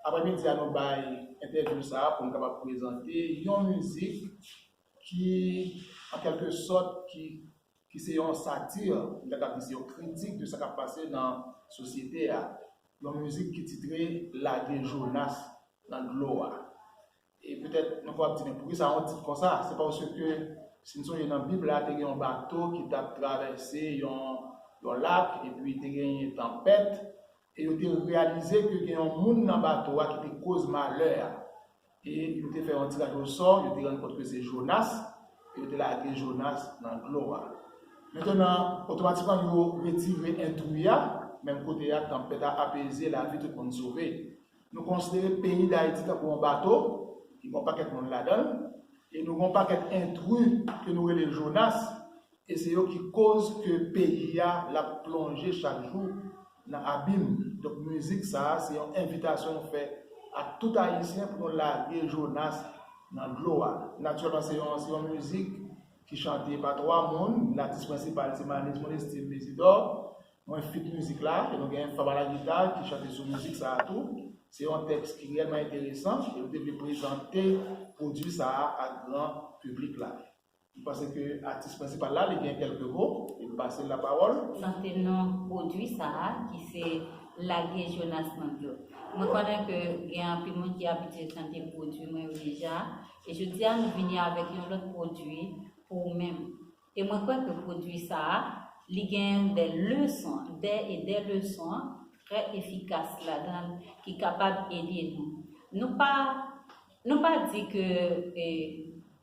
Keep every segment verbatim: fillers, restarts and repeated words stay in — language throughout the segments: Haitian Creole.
aprèmidi a nou bay entèvyou sa a pou n kapab prezante yon mizik ki, an kèlke sòt, ki, ki se yon satir, m ta kapab di se yon kritik de sa k ap pase nan sosyete a. Yon mizik ki titre Lage Jonas nan dlo a. E petèt, nou kapab di, men poukisa yon tit konsa? Se paske, si n sonje nan Bib la, te gen yon bato ki t ap travèse yon, yon lak, epi te genyen tanpèt, e yo te reyalize ke gen yon moun nan bato a ki te koz malè a. E yo te fè yon tiraj osò, yo te rann kont ke se Jonas, e yo te lage Jonas nan dlo a. Mentnan, otomatikman, yo retire entri a, menm kote a, tanpèt a apeze, lavi tout moun sove. Nou konsidere peyi Dayiti tankou yon bato, ki gen yon pakèt moun ladan l, e nou gen yon pakèt entri ke nou rele Jonas, e se yo ki koz ke peyi a l ap plonje chak jou nan abim. Donk, mizik sa a, se yon envitasyon nou fè a tout Ayisyen pou nou lage Jonas nan dlo a. Natirèlman, se yon, se yon mizik ki chante pa twa moun. Atis prensipal, se Manix Monestime Mésidor. Mwen feat mizik la, e nou gen Fab a la gita ki chante sou mizik sa a tou. Se yon tèks ki reyèlman enteresan, e nou te vle prezante pwodui sa a ak gran piblik la. M panse ke atis prensipal la, li gen kèlke mo, e m pase l lapawòl. Prezante non pwodui sa a, ki se Lage Jonas nan dlo. Mwen konnen ke gen anpil moun ki abitye tande pwodui mwen yo deja, e jodi a nou vini avèk yon lòt pwodui pou ou menm. E mwen kwè ke pwodui sa a, li gen de leson, de e de leson trè efikas ladan l ki kapab ede nou. Nou pa, nou pa di ke, e,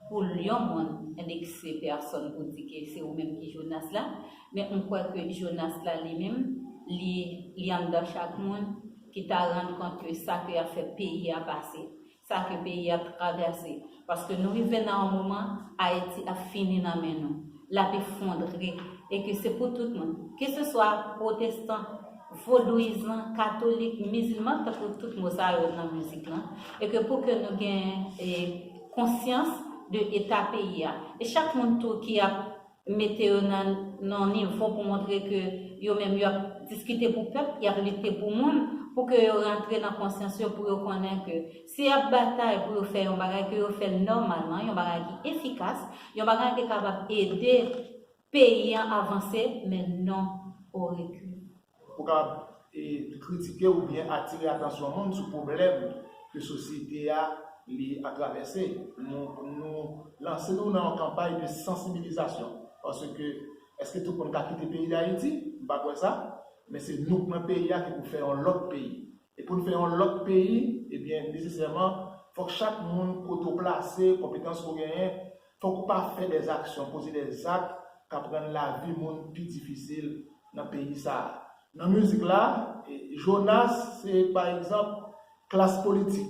pou yon moun endekse pèsòn pou di ke se ou menm ki Jonas la, men m kwè ke Jonas la li menm, li, li anndan chak moun ki ta rann kont ke sa ke y ap fè peyi a pase, sa ke peyi a travèse. Paske nou rive nan yon moman, Ayiti ap fini nan men nou. L ap efondre. E ke se pou tout moun. Keseswa pwotestan, vodouyizan, katolik, mizilman, tankou tout mo sa yo nan mizik lan. E ke pou ke nou gen, e, konsyans de eta peyi a. E chak moun tou ki ap mete yo nan, nan yon nivo pou montre ke yo menm yo ap diskite pou pèp, y ap lite pou moun, pou ke yo rantre nan konsyans yo, pou yo konnen ke si y ap batay pou yo fè yon bagay, ke yo fè l nòmalman, yon bagay ki efikas, yon bagay ki kapab ede peyi an avanse, men non au recul. Pou kapab, e, kritike oubyen atire atansyon moun sou pwoblèm ke sosyete a li atravèse. Nou, nou lanse nou nan yon kanpay de sansibilizasyon. Paske, èske tout moun ka kite peyi Dayiti? M pa kwè sa. Men se nou k nan peyi a ki pou fè yon lòt peyi. E pou n fè yon lòt peyi, ebyen, nesesèman, fòk chak moun, kote w plase, konpetans ke w genyen, fòk ou pa fè dèzaksyon, poze dèzak k ap rann lavi moun pi difisil nan peyi sa a. Nan mizik la, e, Jonas, se, pa egzanp, klas politik.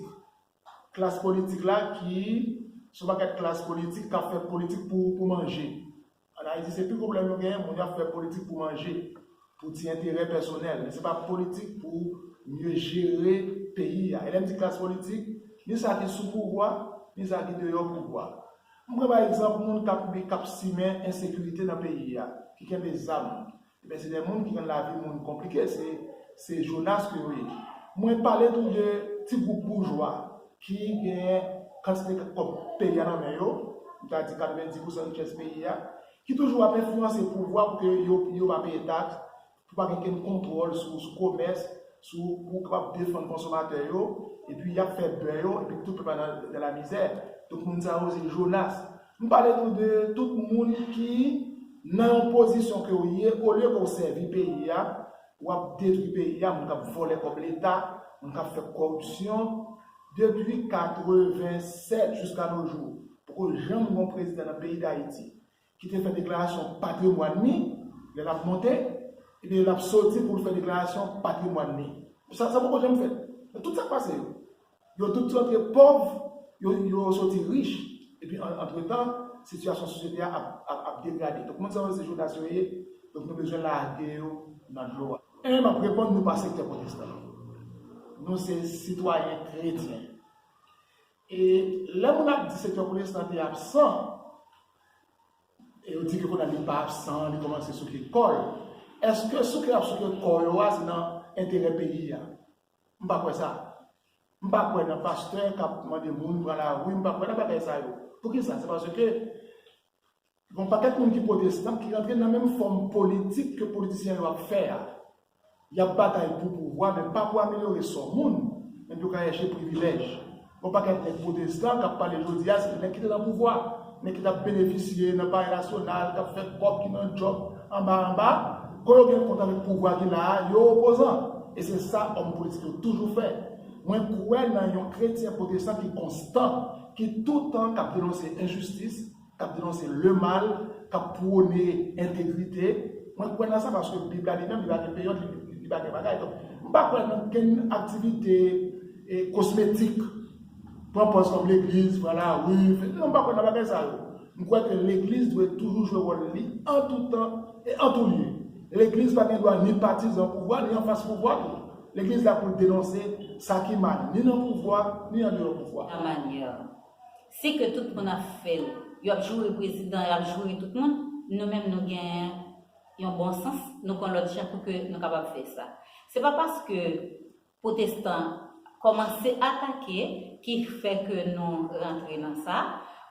Klas politik la ki, se yon pakèt klas politik k ap fè politik pou, pou manje. Ann Ayiti, se pi gwo pwoblèm nou genyen, moun yo ap fè politik pou manje, pou ti enterè pèsonèl, men se pa politik pou mye jere peyi a. E lè m di klas politik, ni sa ki sou pouvwa, ni sa ki deyò pouvwa. M pran pa egzanp moun k ap, k ap simen ensekirite nan peyi a, ki kenbe zam. Ebyen, se de moun ki rann lavi moun konplike, se, se Jonas ke yo ye. Mwen pale tou de ti gwoup boujwa ki gen kantite kòb peyi a nan men yo, m ta di katrevenndis pousan richès peyi a, ki toujou ap enfliyanse pouvwa pou ke yo, yo pa peye taks, pou pa gen kenn kontwòl sou, sou komès, sou, pou kapab defann konsomatè yo, epi y ap fè bè yo, epi tout pèp la nan, nan lamizè. Donk, moun sa yo, se Jonas. M pale tou de tout moun ki nan yon pozisyon ke w ye, olye ke w sèvi peyi a, w ap detwi peyi a, moun k ap vòlè kòb Leta, moun k ap fè kòripsyon. Depi katrevennsèt jiska no jou, poko janm gen yon prezidan nan peyi Dayiti ki te fè deklarasyon patrimwàn li, lè l ap monte, ebyen, l ap soti pou l fè deklarasyon patrimwàn li. Sa, sa poko janm fèt. Men tout sa k pase yo, yo tout rantre pòv, yo, yo soti rich. Epi, an, antretan, sitiyasyon sosyete a ap, ap, ap degrade. Donk, moun sa yo se Jonas yo ye, donk nou bezwen lage yo nan dlo a. E m ap reponn nou pa sektè pwotestan. Nou se sitwayen kretyen. E lè moun ap di sektè pwotestan te absan, e yo di ke kounye a li pa absan, li kòmanse souke kò l. Èske souke y ap souke kò yo a, se nan enterè peyi a? M pa kwè sa. M pa kwè nan pastè k ap mande moun pran lari, m pa kwè nan bagay sa yo. Poukisa? Se paske gen yon pakèt moun ki pwotestan ki rantre nan menm fòm politik ke politisyen yo ap fè a. Y ap batay pou pouvwa, men pa pou amelyore sò moun, men pou yo ka chèche privilèj. Yon pakèt nèg pwotestan k ap pale jodi a, se nèg ki te nan pouvwa, nèg ki t ap benefisye nan Palè Nasyonal, k ap fè kòb ki nan djòb anba anba. Kon yo gen kont avèk pouvwa ki la a, yo opozan. E se sa òm politik yo toujou fè. Mwen kwè nan yon kretyen pwotestan ki konstan, ki toutan k ap denonse enjistis, k ap denonse lemal, k ap pwone entegrite. Mwen kwè nan sa paske Bib la li menm, li pa gen peryòd, li, li pa gen bagay. Donk, m pa kwè nan kenn aktivite e, kosmetik. Pran pòz kòm legliz, pran lari, fè, non, m pa kwè nan bagay sa yo. M kwè ke legliz dwe toujou jwe wòl li an tou tan e an tou lye. Legliz pa gen dwa ni patizan pouvwa, ni anfas pouvwa tou. Legliz la pou l denonse sa ki mal, ni nan pouvwa, ni andeyò pouvwa. La manyè. Si ke tout moun ap fè l, y ap joure prezidan, y ap joure tout moun, nou menm nou gen yon bon sans, nou gen lòt jan pou ke nou kapab fè sa. Se pa paske pwotestan kòmanse atake ki fè ke nou rantre nan sa.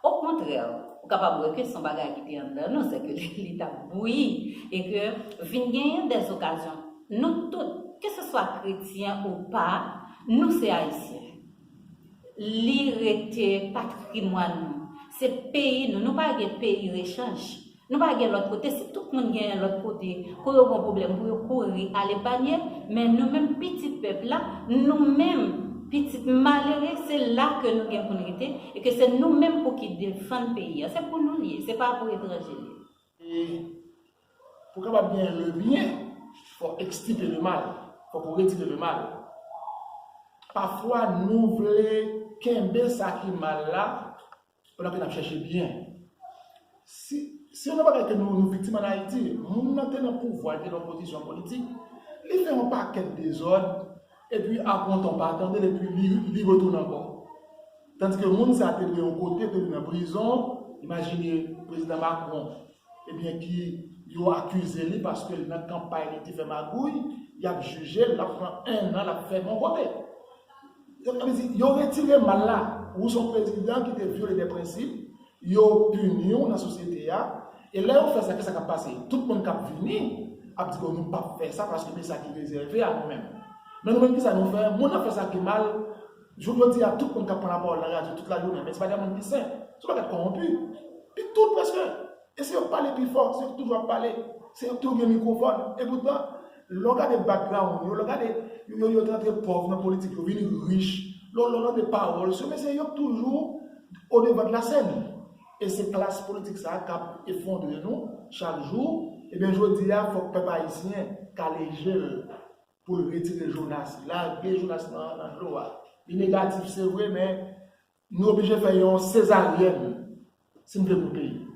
Okontrè, ou kapab wè ke se yon bagay ki te anndan nou, se ke li t ap bouyi e ke vin genyen dèzokazyon. Nou tout, keseswa kretyen ou pa, nou se Ayisyen. Li rete patrimwàn nou. Se peyi nou. Nou pa gen peyi rechanj. Nou pa gen lòt kote. Si tout moun genyen lòt kote pou yo gon pwoblèm, pou yo kouri ale panye, men nou menm pitit pèp la, nou menm pitit malere, se la ke nou gen pou n rete e ke se nou menm pou ki defann peyi a. Se pou nou li ye, se pa pou etranje li ye. E pou kapab genyen le bien, fòk ekstirpe le mal, fòk ou retire le mal. Pafwa nou vle kenbe sa ki mal la pandan ke n ap chèche byen. Si, si yon bagay ke nou, nou viktim ann Ayiti, moun nan te nan pouvwa, li te nan pozisyon politik, li fè yon pakèt dezòd, epi apre yon tan w pa tande l, epi li, li retounen ankò. Tandis ke moun sa te dwe yon kote, te dwe nan prizon, imajine prezidan Macron, ebyen ki yo akize li paske l nan kanpay li te fè magouy, y ap jije l, l ap pran en an, l ap fèmen yon kote. Sa vle di, yo retire mal la, ou se yon prezidan ki te vyole de prensip, yo pini w nan sosyete a, e lè yo fè sa, kisa k ap pase? Tout moun k ap vini ap di, bon, nou p ap fè sa paske men sa ki rezève a nou menm. Men nou menm, kisa nou fè? Moun nan fè sa ki mal, jodi a, tout moun k ap pran lapawòl nan radyo tout lajounen, men se pa de moun ki sen, se yon pakèt kòwonpi. Pi tout prèske. E se yo k pale pi fò, se yo k toujou ap pale, se yo k toujou gen mikwofòn. E poutan, lè w gade background yo, lè w gade yo, yo te rantre pòv nan politik, yo vin rich, lè w, lè w tande pawòl yo, men se yo k toujou au devant de la scène. E se klas politik sa a k ap efondre nou chak jou. Ebyen, jodi a, fòk pèp ayisyen kale je l pou l retire Jonas, lage Jonas nan, nan dlo a. Li negatif, se vre, men nou oblije fè yon sezaryèn si n vle pou peyi.